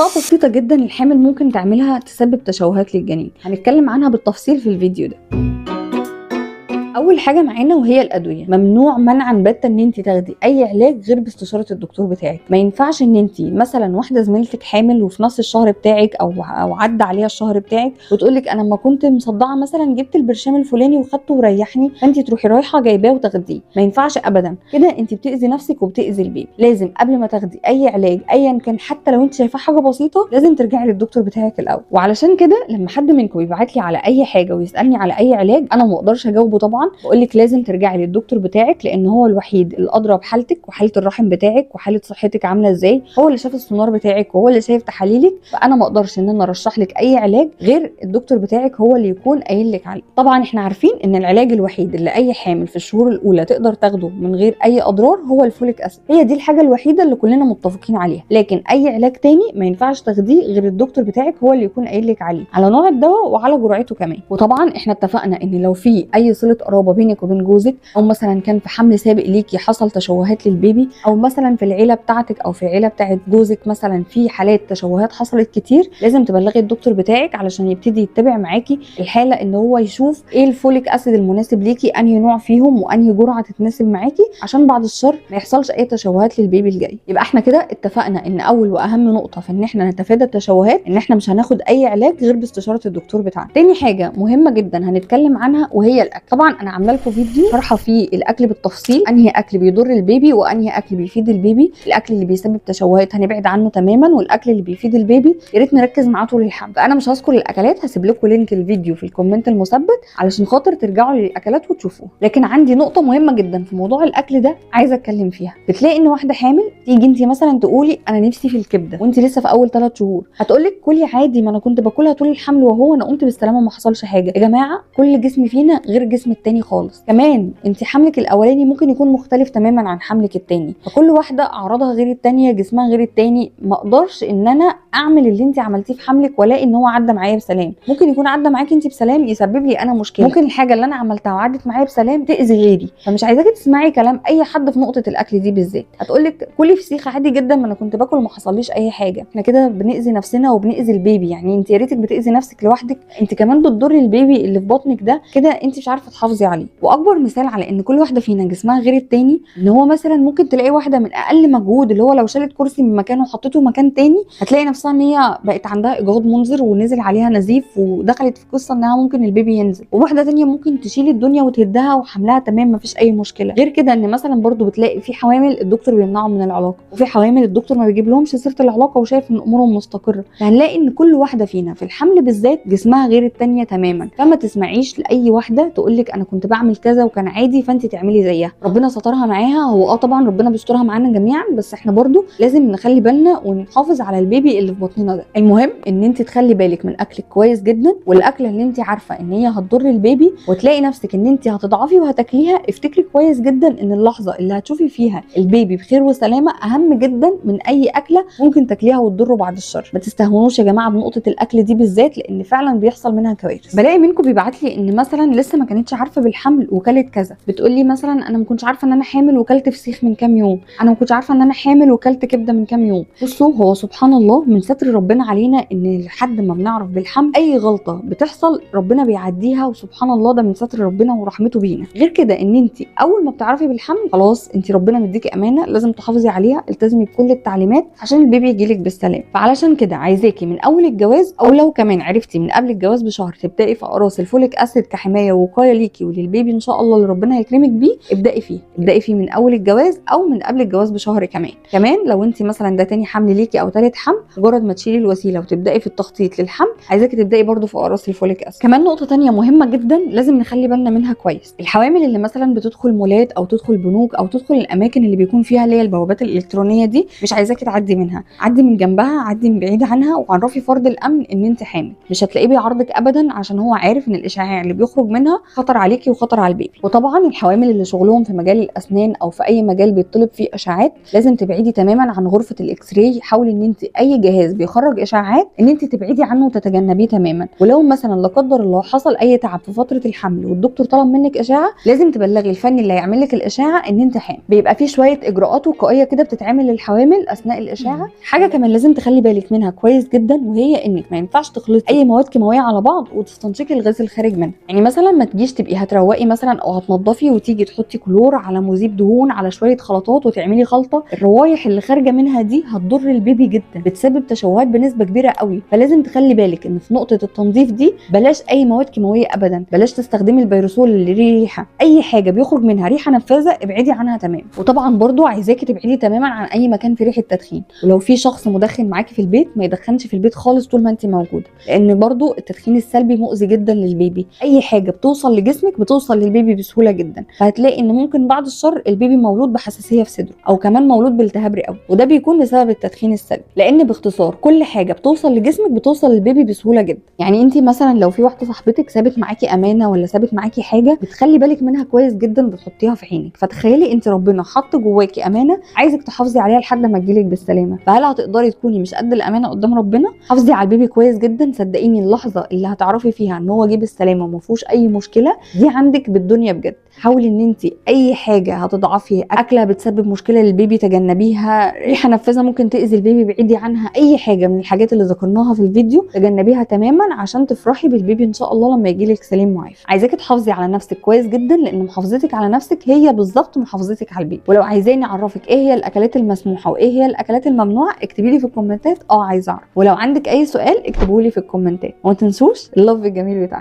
اخطاء بسيطة جدا الحامل ممكن تعملها تسبب تشوهات للجنين، هنتكلم عنها بالتفصيل في الفيديو ده. اول حاجة معانا وهي الادوية. ممنوع منعا باتا ان انت تاخدي اي علاج غير باستشاره الدكتور بتاعك. ما ينفعش ان انت مثلا واحدة زميلتك حامل وفي نص الشهر بتاعك او عدى عليها الشهر بتاعك وتقول لك انا لما كنت مصدعه مثلا جبت البرشام الفلاني وخدته وريحني، فانت تروحي رايحة جايباه وتاخديه. ما ينفعش ابدا كده، انت بتاذي نفسك وبتاذي البيبي. لازم قبل ما تاخدي اي علاج ايا كان، حتى لو انت شايفاه حاجة بسيطة، لازم ترجعي للدكتور بتاعك الاول. وعلشان كده لما حد منكم يبعت لي على اي حاجة ويسالني على اي علاج انا ما اقدرش اجاوبه طبعا، بقول لك لازم ترجعي للدكتور بتاعك، لان هو الوحيد اللي ادرى بحالتك وحاله الرحم بتاعك وحاله صحتك عامله ازاي، هو اللي شاف السونار بتاعك وهو اللي شايف تحاليلك. فانا ما اقدرش ان انا ارشح لك اي علاج غير الدكتور بتاعك هو اللي يكون قايل لك عليه. طبعا احنا عارفين ان العلاج الوحيد اللي اي حامل في الشهور الاولى تقدر تاخده من غير اي اضرار هو ال folic acid، هي دي الحاجة الوحيدة اللي كلنا متفقين عليها. لكن اي علاج تاني ما ينفعش تاخديه غير الدكتور بتاعك هو اللي يكون قايل لك عليه، على نوع الدواء وعلى جرعته كمان. وطبعا احنا اتفقنا ان لو في اي صله قرابة بينك وبين جوزك، او مثلا كان في حمل سابق ليكي حصل تشوهات للبيبي، او مثلا في العيلة بتاعتك او في العيلة بتاعت جوزك مثلا في حالات تشوهات حصلت كتير، لازم تبلغي الدكتور بتاعك علشان يبتدي يتبع معاكي الحالة، ان هو يشوف ايه ال folic acid المناسب ليكي، انهي نوع فيهم وانهي جرعة تتناسب معاكي، عشان بعد الشر ما يحصلش اي تشوهات للبيبي الجاي. يبقى احنا كده اتفقنا ان اول واهم نقطة في ان احنا نتفادى التشوهات ان احنا مش هناخد اي علاج غير باستشاره الدكتور بتاعنا. تاني حاجة مهمة جدا هنتكلم عنها وهي الاكل. طبعا انا عامله لكم فيديو شارحه فيه الاكل بالتفصيل، انهي اكل بيضر البيبي وانهي اكل بيفيد البيبي، الاكل اللي بيسبب تشوهات هنبعد عنه تماما، والاكل اللي بيفيد البيبي يا ريت نركز معاه طول الحمل. فانا مش هذكر الاكلات، هسيب لكم link الفيديو في ال comment المثبت علشان خاطر ترجعوا للاكلات وتشوفوها. لكن عندي نقطة مهمة جدا في موضوع الاكل ده عايزه اتكلم فيها. بتلاقي ان واحدة حامل تيجي انت مثلا تقولي انا نفسي في الكبده وانت لسه في اول 3 شهور، هتقول لك كلي عادي، ما انا كنت باكلها طول الحمل وهو انا قمت بالسلامة وما حصلش حاجة. يا جماعة كل جسم فينا غير جسم التاني خالص. كمان انت حملك الاولاني ممكن يكون مختلف تماما عن حملك التاني، فكل واحدة اعراضها غير التانية، جسمها غير التاني. ما اقدرش ان انا اعمل اللي انت عملتيه في حملك ولا ان هو عدى معايا بسلام. ممكن يكون عدى معاكي انت بسلام يسبب لي انا مشكلة، ممكن الحاجة اللي انا عملتها وعدت معايا بسلام تاذي غيري. فمش عايزاكي تسمعي كلام اي حد في نقطة الاكل دي بالذات. هتقول لك كلي فسيخ عادي جدا، ما انا كنت باكل وما حصليش اي حاجة. احنا كده بنأذي نفسنا وبنأذي البيبي. يعني انت يا ريتك بتأذي نفسك لوحدك، انت كمان بتضري البيبي اللي في بطنك ده، كده انت مش عارفه تحافظي عليه. واكبر مثال على ان كل واحدة فينا جسمها غير التاني، ان هو مثلا ممكن تلاقي واحدة من اقل مجهود، اللي هو لو شالت كرسي من مكانه وحطيته مكان تاني، هتلاقي نفسها ان هي بقت عندها اجهاض منذر ونزل عليها نزيف ودخلت في قصة انها ممكن البيبي ينزل. وواحدة تانية ممكن تشيل الدنيا وتهدها وحملها تمام مفيش اي مشكلة. غير كده ان مثلا برضو بتلاقي في حوامل الدكتور بيمنعهم من العلاقة، وفي حوامل الدكتور ما بيجيب لهمش سيره العلاقة وشايف ان امورهم مستقره. فهنلاقي ان كل واحدة فينا في الحمل بالذات جسمها غير التانية تماما. فما تسمعيش لاي واحدة تقول لك انا كنت بعمل كذا وكان عادي فانت تعملي زيها. ربنا سترها معاها، هو طبعا ربنا بيسترها معانا جميعا، بس احنا برضو لازم نخلي بالنا ونحافظ على البيبي اللي في بطننا ده. المهم ان انت تخلي بالك من اكلك كويس جدا، والاكله اللي انت عارفه ان هي هتضر البيبي وتلاقي نفسك ان انت هتضعفي وهتاكليها، افتكري كويس جدا ان اللحظة اللي هتشوفي فيها البيبي بخير وسلامه اهم جدا من اي اكله ممكن تاكليها وتضره بعد الشر. ما تستهونوش يا جماعة بنقطة الاكل دي بالذات، لان فعلا بيحصل منها كوارث. بلاقي منكم بيبعت لي ان مثلا لسه ما كانتش عارفه بالحمل وكلت كذا، بتقول لي مثلا انا ما كنتش عارفه ان انا حامل وكلت فسيخ من كام يوم، انا ما كنتش عارفه ان انا حامل وكلت كبده من كام يوم. بصوا، هو سبحان الله من ستر ربنا علينا ان لحد ما بنعرف بالحمل اي غلطه بتحصل ربنا بيعديها، وسبحان الله ده من ستر ربنا ورحمته بينا. غير كده ان انت اول ما بتعرفي بالحمل خلاص انت ربنا مديكي امانه لازم تحافظي عليها، التزمي بكل التعليمات عشان البيبي يجيلك بالسلام. فعلشان كده عايزاكي من اول الجواز، او لو كمان عرفتي من قبل الجواز بشهر، تبداي في اقراص ال folic acid كحمايه ووقايه ليكي وللبيبي ان شاء الله اللي ربنا هيكرمك بيه. ابداي فيه، ابداي فيه من اول الجواز او من قبل الجواز بشهر كمان. كمان لو انت مثلا ده تاني حمل ليكي او تالت حمل، مجرد ما تشيلي الوسيلة وتبداي في التخطيط للحمل عايزاكي تبداي برده في اقراص ال folic acid. كمان نقطة تانية مهمة جدا لازم نخلي بالنا منها كويس، الحوامل اللي مثلا بتدخل مولات او تدخل بنوك او تدخل الاماكن اللي بيكون فيها اللي هي البوابات الالكترونية دي، مش عايزاكي تعدي منها، عدي من جنبها، عدي من بعيد عنها، وعرفي فرد الامن ان انت حامل. مش هتلاقيه بيعارضك ابدا، عشان هو عارف ان الاشعاع اللي بيخرج منها خطر عليكي عليكي وخطر على البيبي. وطبعا الحوامل اللي شغلهم في مجال الاسنان او في اي مجال بيطلب فيه اشعاعات لازم تبعدي تماما عن غرفة ال X-ray. حاولي ان انت اي جهاز بيخرج اشعاعات ان انت تبعدي عنه وتتجنبيه تماما. ولو مثلا لا قدر الله حصل اي تعب في فترة الحمل والدكتور طلب منك اشعه، لازم تبلغي الفني اللي هيعمل لك الاشعة ان انت حامل. بيبقى في شوية اجراءات وقائيه كده بتتعمل للحوامل اثناء الاشعة. حاجة كمان لازم تخلي بالك منها كويس جدا، وهي انك ما ينفعش تخلطي اي مواد كيماوية على بعض وتستنشقي الغاز الخارج منها. يعني مثلا ما تجيش تبقي هتروقي مثلا او هتنضفي وتيجي تحطي كلور على مذيب دهون على شوية خلطات وتعملي خلطه، الروايح اللي خارجه منها دي هتضر البيبي جدا، بتسبب تشوهات بنسبة كبيرة قوي. فلازم تخلي بالك ان في نقطة التنظيف دي بلاش اي مواد كيماوية ابدا، بلاش تستخدمي البيروسول اللي ليه ريحه، اي حاجة بيخرج منها ريحه نفاذه ابعدي عنها تمام. وطبعا برضو عايزاكي تبعدي تماما عن اي مكان في ريحه تدخين، ولو في شخص مدخن معاكي في البيت ما يدخنش في البيت خالص طول ما انت موجودة، لان برضو التدخين السلبي مؤذي جدا للبيبي. اي حاجة بتوصل لجسمك بتوصل للبيبي بسهولة جدا، فهتلاقي ان ممكن بعد الشر البيبي مولود بحساسيه في صدره او كمان مولود بالتهاب رئوي، وده بيكون بسبب التدخين السلبي. لان باختصار كل حاجة بتوصل لجسمك بتوصل للبيبي بسهولة جدا. يعني انت مثلا لو في واحدة صاحبتك سابت معاكي امانه ولا سابت معاكي حاجة بتخلي بالك منها كويس جدا، بتحطيها في عينك. فتخيلي انت ربنا حط جواكي امانه عايزك تحافظي عليها لحد ما تجيلك بالسلامة، فهل هتقدري تكوني مش قد الامانة قدام ربنا؟ حافظي على البيبي كويس جدا، صدقيني اللحظة اللي هتعرفي فيها ان هو جه بالسلامة وما فيهوش اي مشكلة دي عندك بالدنيا بجد. حاولي ان انت اي حاجة هتضعفي، اكله بتسبب مشكلة للبيبي تجنبيها، ريحه نفاذه ممكن تاذي البيبي بعيدي عنها، اي حاجة من الحاجات اللي ذكرناها في الفيديو تجنبيها تماما عشان تفرحي بالبيبي ان شاء الله لما يجيلك سليم معافى. عايزاكي تحافظي على نفسك كويس جدا، لان محافظتك على نفسك هي بالظبط محافظتك على البيبي. ولو عايزاني اعرفك ايه هي الاكلات المسموحه وايه هي الاكلات الممنوعه اكتبي لي في الكومنتات، عايزه اعرف. ولو عندك اي سؤال اكتبوا لي في الكومنتات، وما تنسوش ال love الجميل بتاعك.